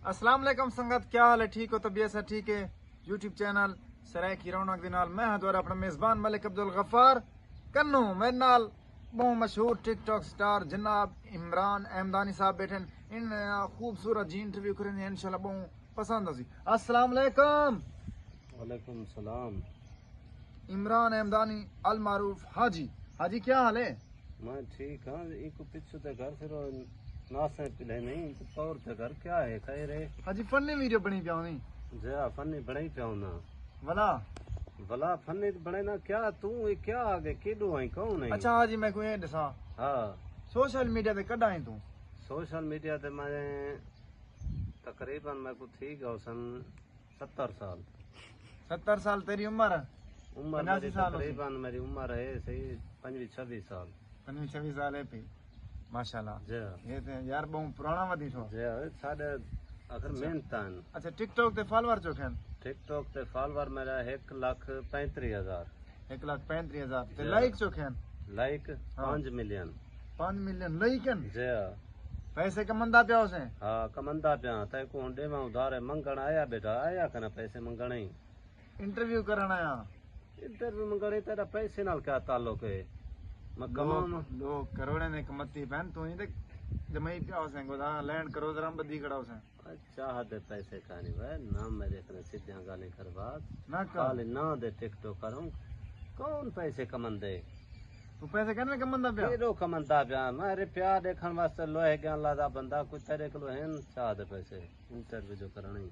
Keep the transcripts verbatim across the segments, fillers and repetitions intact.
السلام علیکم سنگت، کیا حال ہے؟ ٹھیک ہو؟ طبیعت سب ٹھیک ہے؟ یوٹیوب چینل سرائیکی رونق دے نال میں ہاں تہاݙا اپݨا میزبان ملک عبدالغفار۔ کنوں میݙے نال ٻہوں مشہور ٹک ٹاک سٹار جناب عمران احمدانی صاحب ٻیٹھن۔ انہاں خوبصورت جی انٹرویو کریں، انشاءاللہ ٻہوں پسند آسی۔ السلام علیکم۔ وعلیکم السلام۔ عمران احمدانی المعروف حاجی۔ حاجی، کیا حال ہے؟ میں ٹھیک ہاں، ایکوں پچھوں تے گھر پھرو، ناسیں پلے نہیں، تے طور تے گھر کیا ہے، خیر ہے؟ حاجی، فنی ویڈیو بݨی پیا ہوندی؟ جی ہاں، فنی بݨائی پیا ہونداں۔ ولا؟ ولا فنی تے بݨائے نا، کیا توں اے کیا آ ڳئے، کیݙوں آئیں، کون آئیں؟ اچھا حاجی، میکوں اے ݙسا۔ ہاں۔ سوشل میڈیا تے کݙاں آئیں توں؟ سوشل میڈیا تے میں تقریباً میکوں تھی ڳئے ہوسن ستر سال۔ ستر سال تیری عمر ہے؟ عمر پچاسی میری سال ہوسی۔ تقریباً میری عمر ہے صحیح پنجوی چھبی سال۔ پنجوی چھبی سال ہے پئی۔ ماشاءاللہ۔ جی۔ یہ تے یار ٻہوں پراݨا ودی سو۔ جی، ساݙے آخر جی۔ محنت ہن۔ اچھا، ٹک ٹاک تے فالوور چوکھن؟ ٹک ٹاک تے فالوور میرا ہک لکھ پینتری ہزار۔ ہک لکھ پینتری ہزار۔ تے جی۔ لائک چوکھن؟ لائک ہاں۔ پنج ملین۔ پنج ملین لائک ہن؟ جی۔ پیسے کمندا پیا ہوسیں؟ ہاں، کمندا پیا۔ تیکوں ہݨ ݙیواں ادھارے، منگݨ آیا بیٹا، آیا کنا پیسے منگݨ ہی؟ انٹرویو کرݨ آیا۔ انٹرویو منگݨ ہی، تیݙا پیسے نال کیا تعلق ہے؟ میں لوک، کماواں۔ لوک کروڑیں دے کمتی پئن، توں ہی تے جمائی پیا ہوسیں، گودا لینڈ کروزراں ٻدھی کھڑا ہوسیں۔ چاہ دے پیسے کائنی وے، نہ میݙے کنے سدھیاں ڳالھیں کر بات۔ نہ کر۔ خالی نہ دے ٹک ٹاک کروں۔ کون پیسے کمندے؟ توں پیسے کیویں کمندا پیا؟ کیݙوں کمندا پیا؟ میں روپیہ ݙیکھݨ واسطے لوہے ڳیاں لادا بندہ، کوئی تیݙے کولوں ہن چاہ دے پیسے؟ انٹرویو جو کرݨی۔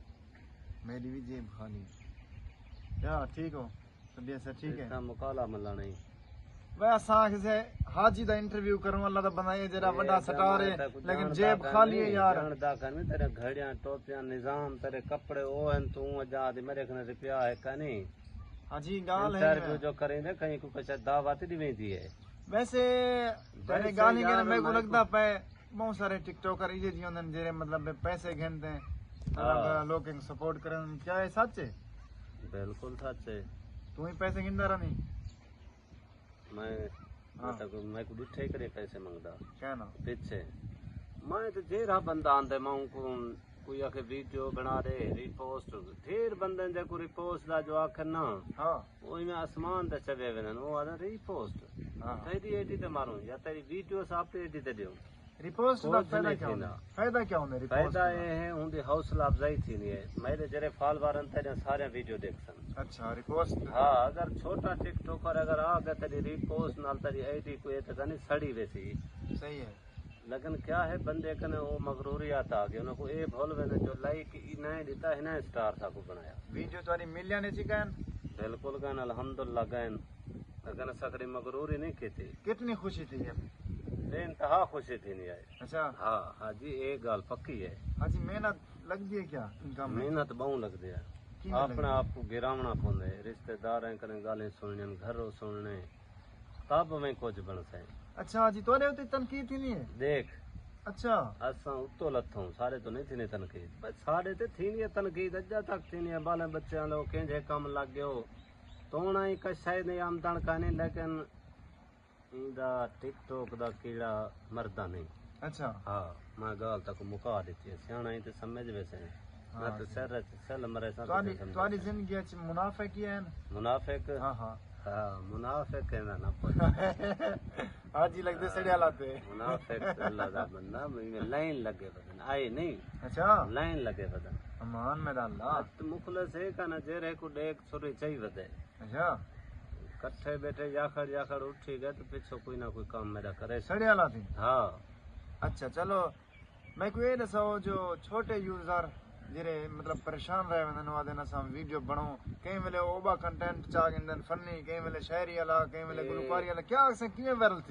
میݙی وی جیب خالی۔ کیا ٹھیک ہو؟ طبیعت سے ٹھیک ہے؟ اتنا مکالا ملانا ہی۔ وے اساں کسے حاجی دا انٹرویو کروں، اللہ دا بندہ، اے جیڑھا اے وݙا جان سٹار ہے، تیکوں لیکن جیب خالی ہے یار۔ جاندا کائنی، تیرے گھڑیاں، ٹوپیاں، نظام، تیرے کپڑے او ہن، توں اڄاں دی میݙے کنے روپیہ ہے کائنی۔ حاجی، ڳالھ ہے انٹرویو جو کریندے، کہیں کوں کسے دعوت ݙیویندی ہے۔ ویسے تیݙے ویسے ڳالھیں یار کنے میکوں میکوں لڳدا پئے، ٻہوں سارے ٹک ٹاکر ایجھے جی ہوندن جیڑھے مطلب پیسے گھندے، ہاں۔ مطلب لوکیں کوں سپورٹ کرن، کیا اے سچ اے؟ بالکل سچ اے۔ توں ہی پیسے گھندا رہندیں؟ میں ہاں۔ میں تاں کوئی، میکوں ݙٹھے کرے پیسے منگدا۔ کیا نا؟ پچھے۔ میں تے جیڑھا بندہ آندے، میں اونکوں کوئی آکھے ویڈیو بݨا ݙے، ریپوسٹ، ڈھیر بندے جیکوں ریپوسٹ دا جو آکھن نا، ہاں۔ او ایویں آسمان تے چوے ویندن، او آہدن ریپوسٹ۔ ہاں۔ تیݙی آئی ڈی تے ماروں یا تیݙی ویڈیو اساں اپݨی آئی ڈی تے ݙیوں۔ ریپوسٹ دا کجھ فائدہ نہیں کیا ہوندا؟ تھیندا۔ فائدہ کیا ہوندا ریپوسٹ دا؟ فائدہ اے ہے، اوندی حوصلہ افزائی تھیندی ہے۔ میݙے جیڑھے فالوور ہن، تیݙیاں ساریاں ویڈیو ݙیکھسن۔ اچھا، ریپوسٹ دا۔ ہاں، اگر چھوٹا ٹک ٹاکر اگر آ ڳیا تیݙی ریپوسٹ نال، تیݙی آئی ڈی کوئی اے تے کائنی، سڑی ویسی۔ صحیح ہے۔ لیکن کیا ہے، بندے کنے او مغروریات آ ڳئی، انہاں کوں اے بھل ویندے جو لائک انہیں ݙتا، انہیں سٹار ساکوں بݨایا۔ ویڈیو تہاݙی ملین اچ ڳئن؟ بالکل ڳئن، الحمدللہ ڳئن۔ لیکن اساں کݙی مغروری نہیں کیتی۔ کتنی خوشی تھی ہے؟ بے انتہا خوشی تھیندی ہے۔ اچھا۔ ہاں، ہاں جی، اے ڳالھ پکی ہے۔ ہاں جی، محنت لڳدی ہے کیا ان کم میں؟ محنت ٻہوں لڳدی ہے۔ کیویں اپݨے لڳدی؟ آپ کوں گراوݨا پوندے، رشتہ داراں کنے ڳالھیں سݨݨیاں، گھروں سݨݨے، تب میں کجھ بݨسے۔ اچھا جی، تہاݙے اتے تنقید تھیندی ہے؟ ݙیکھ۔ اچھا۔ اساں اتوں لتھوں، سارے توں نہیں تھیندی تنقید۔ بس ساݙے تے تھیندی ہے تنقید، اڄاں تک تھیندی ہے، ٻالیں ٻچیاں لو کینجھے کم لڳ ڳیو۔ توݨا ہی کجھ شے دی آمدݨ کائنی، لیکن ایندا ٹک ٹاک دا کیڑا مردا نہیں۔ اچھا۔ ہاں، میں ڳالھ تاکوں مکا ݙتی ہے۔ سیاݨا ہی تے سمجھ ویسے۔ ہاں نہ تے جی۔ سر اچ سل مرے ساں تہاݙی، تے سمجھ تہاݙی ویسے۔ زندگی اچ منافق ہی ہن؟ منافق؟ ہاں، ہاں۔ ہاں، منافق کہندا نہ پوچھ۔ حاجی لڳدے ہاں، سڑیا لاتے۔ منافق اللہ دا بندہ، میں لائن لڳے ودن۔ آئے نہیں۔ اچھا۔ لائن لڳے ودن۔ امان میرا اللہ۔ ات مخلص ہے کنا جیرے کو ݙیکھ چھری چاہی ودے۔ اچھا۔ کٹھے ٻیٹھے یاخڑ یاخڑ اٹھی ڳئے تے پچھوں کوئی نہ کوئی کم میݙا کرے۔ سڑیا لاتے؟ ہاں۔ اچھا، چلو، میکوں اے ݙساؤ جو چھوٹے یوزر جیڑھے مطلب پریشان رہ ویندن، او آہدن اساں ویڈیو بݨاؤں، کہیں ویلے او ٻا کنٹینٹ چا گھندن، فنی، کہیں ویلے شاعری آلا، کہیں ویلے اے گلوکاری آلا، کیا آکھسیں کیویں وائرل تھی؟